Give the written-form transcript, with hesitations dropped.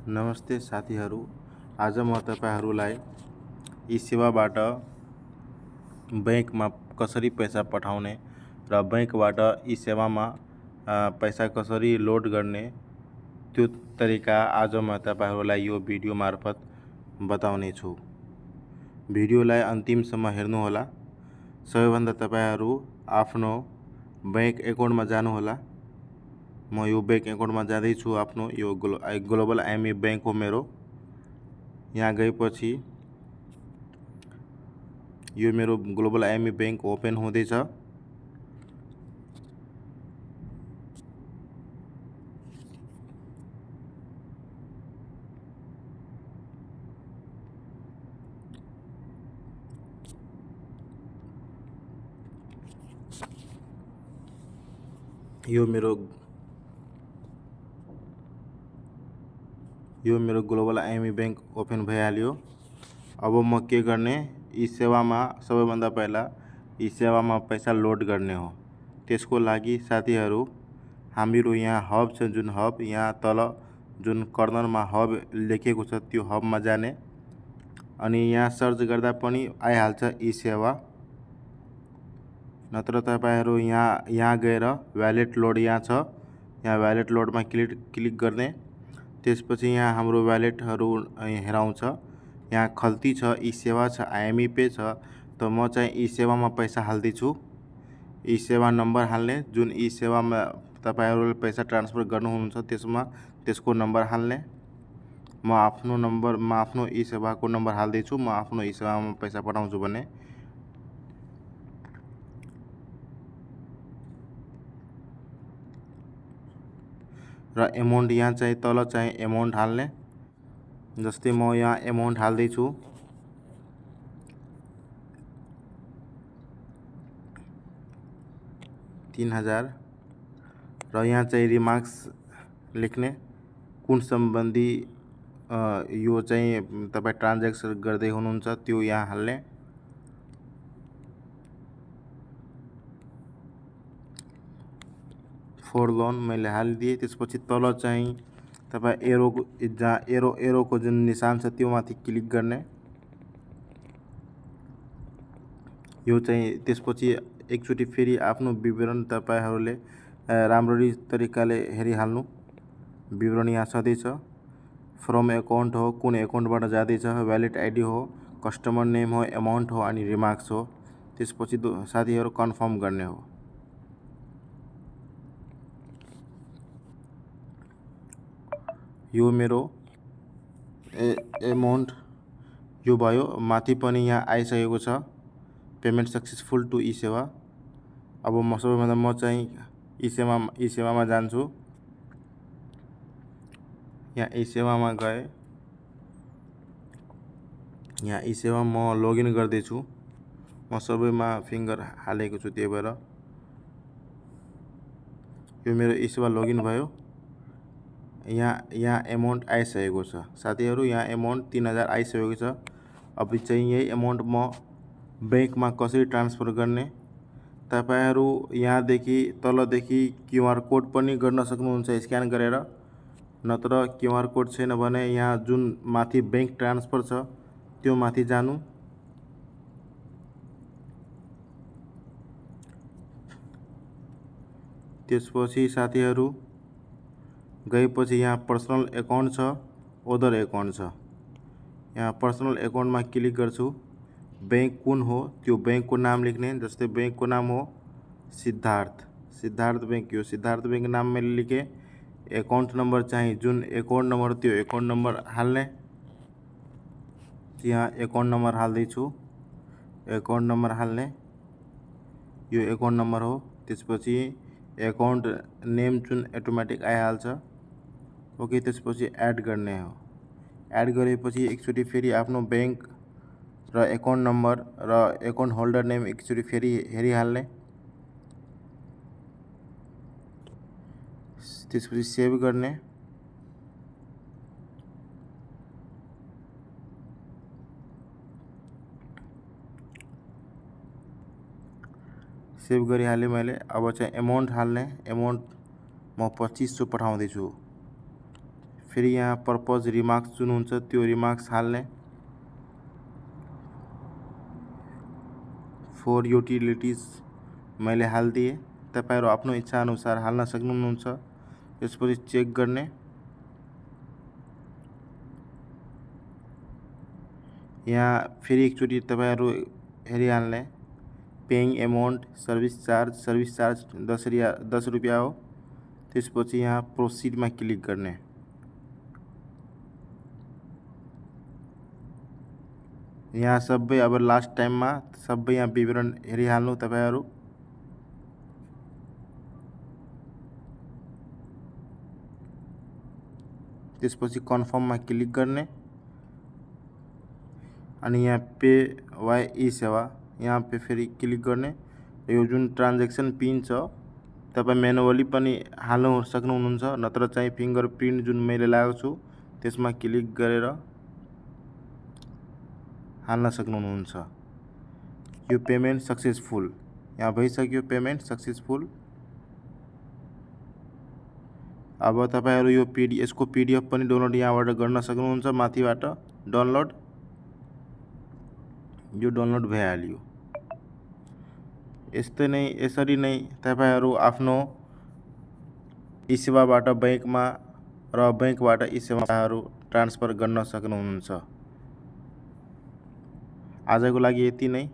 नमस्ते साथीहरू, आज म तपाईहरूलाई यी सेवाबाट बैंकमा कसरी पैसा पठाउने र बैंकबाट यी सेवामा पैसा कसरी लोड गर्ने त्यो तरिका आज म तपाईहरूलाई यो भिडियो मार्फत बताउने छु। भिडियोलाई अन्तिमसम्म हेर्नुहोला। सबैभन्दा तपाईहरू आफ्नो बैंक एकाउन्टमा जानुहोला। म यो बैंक एकाउन्टमा जाँदैछु। आफ्नो यो ग्लोबल आइएमई बैंक हो मेरो। यहाँ गएपछि यो मेरो ग्लोबल आइएमई बैंक ओपन हुँदैछ। यो मेरो ग्लोबल आइएमई बैंक ओपन भइहाल्यो। अब म के गर्ने, यी सेवामा सबैभन्दा पहिला यी सेवामा पैसा लोड गर्ने हो। त्यसको लागि साथीहरू हामीहरू यहाँ हब छ, जुन हब यहाँ तल जुन कर्नरमा हब लेखेको छ त्यो हबमा जाने अनि यहाँ सर्च गर्दा पनि आइहाल्छ ई सेवा। नत्र तपाईहरू यहाँ गएर व्यालेट लोड यहाँ छ, यहाँ व्यालेट लोडमा क्लिक गर्ने। त्यसपछि यहाँ हाम्रो व्यालेटहरू हेराउँछ। यहाँ खल्ती छ, ई सेवा छ, आइएमई पे छ। त म चाहिँ ई सेवामा पैसा हाल्दैछु। ई सेवा नम्बर हाल्ने, जुन ई सेवामा तपाईहरूले पैसा ट्रान्सफर गर्नुहुन्छ त्यसको नम्बर हाल्ने। म आफ्नो ई सेवाको नम्बर हाल्दैछु। म आफ्नो ई सेवामा पैसा पठाउँछु भने र एमाउन्ट यहाँ चाहिँ तल चाहिँ एमाउन्ट हाल्ने। जस्तै म यहाँ एमाउन्ट हाल्दैछु। $3000 र यहाँ चाहिँ रिमार्क्स लेख्ने, कुन सम्बन्धी यो चाहिँ तपाईँ ट्रान्ज्याक्सन गर्दै हुनुहुन्छ त्यो यहाँ हाल्ने। फर लोन मैले हालिदिएँ। त्यसपछि तल चाहिँ तपाईँ जहाँ एरोको जुन निशान छ त्यो माथि क्लिक गर्ने। यो चाहिँ त्यसपछि एकचोटि फेरि आफ्नो विवरण तपाईहरूले राम्ररी तरिकाले हेरिहाल्नु। विवरण यहाँ छँदैछ। फ्रम एकाउन्ट हो, कुन एकाउन्टबाट जाँदैछ, व्यालेट आइडी हो, कस्टमर नेम हो, एमाउन्ट हो अनि रिमार्क्स हो। त्यसपछि साथीहरू कन्फर्म गर्ने हो। यो मेरो एमाउन्ट यो भयो। माथि पनि यहाँ आइसकेको छ, पेमेन्ट सक्सेसफुल टु ई सेवा। अब सबैभन्दा म चाहिँ ई सेवामा जान्छु। यहाँ ई सेवामा गए, यहाँ ई सेवा म लगइन गर्दैछु। म सबैमा फिङ्गर हालेको छु, त्यही भएर यो मेरो ई सेवा लगइन भयो। यहाँ एमाउन्ट आइसकेको छ साथीहरू। यहाँ एमाउन्ट 3000 आइसकेको छ। अब चाहिँ यही एमाउन्ट म बैंकमा कसरी ट्रान्सफर गर्ने, तपाईहरू यहाँदेखि तलदेखि क्युआर कोड पनि गर्न सक्नुहुन्छ स्क्यान गरेर। नत्र क्युआर कोड छैन भने यहाँ जुन माथि बैंक ट्रान्सफर छ त्यो माथि जानु। त्यसपछि साथीहरू गएपछि यहाँ पर्सनल एकाउन्ट छ, अदर एकाउन्ट छ। यहाँ पर्सनल एकाउन्टमा क्लिक गर्छु। बैंक कुन हो त्यो बैंकको नाम लेख्ने। जस्तै बैंकको नाम हो सिद्धार्थ बैंक। यो सिद्धार्थ बैंक नाम मैले लेखेँ। एकाउन्ट नम्बर चाहिँ जुन एकाउन्ट नम्बर त्यो एकाउन्ट नम्बर हाल्ने। यहाँ एकाउन्ट नम्बर हाल्दैछु। एकाउन्ट नम्बर हाल्ने, यो एकाउन्ट नम्बर हो। त्यसपछि एकाउन्ट नेम जुन अटोमेटिक आइहाल्छ। ओके, त्यसपछि एड गर्ने हो। एड गरेपछि एकचोटि फेरि आफ्नो बैंक र एकाउन्ट नम्बर र एकाउन्ट होल्डर नेम एकचोटि फेरि हेरिहाल्ने। त्यसपछि सेभ गर्ने। सेभ गरिहालेँ मैले। अब चाहिँ एमाउन्ट हाल्ने। एमाउन्ट म 2500 पठाउँदैछु। फेरि यहाँ पर्पज रिमार्क्स जुन हुन्छ त्यो रिमार्क्स हाल्ने। फोर युटिलिटिज मैले हालिदिएँ। तपाईहरु आफ्नो इच्छा अनुसार हाल्न सक्नुहुन्छ। त्यसपछि चेक गर्ने। यहाँ फेरि एकचोटि तपाईहरु हेरिहाल्ने। पेइङ एमाउन्ट सर्भिस चार्ज 10 रुपैयाँ हो। त्यसपछि यहाँ प्रोसिडमा क्लिक गर्ने। यहाँ सबै अब लास्ट टाइममा सबै यहाँ विवरण हेरिहाल्नु तपाईहरु। त्यसपछि कन्फर्ममा क्लिक गर्ने अनि यहाँ पे वाइ ई सेवा यहाँ पे फेरि क्लिक गर्ने। यो जुन ट्रान्ज्याक्सन पिन छ तपाई म्यानुअली पनि हाल्न सक्नुहुन्छ, नत्र चाहिँ फिंगरप्रिन्ट जुन मैले लगाएको छु त्यसमा क्लिक गरेर हाल्न सक्नुहुन्छ। यो पेमेन्ट सक्सेसफुल यहाँ भइसक्यो। Payment successful. अब तपाईहरु यो यसको पीडीएफ पनि डाउनलोड यहाँबाट गर्न सक्नुहुन्छ माथिबाट। डाउनलोड यो डाउनलोड भइहाल्यो। यसरी नै तपाईहरु आफ्नो ई-सेवाबाट बैंकमा र बैंकबाट ई-सेवाहरू ट्रान्सफर गर्न सक्नुहुन्छ। आजको लागि यति नै।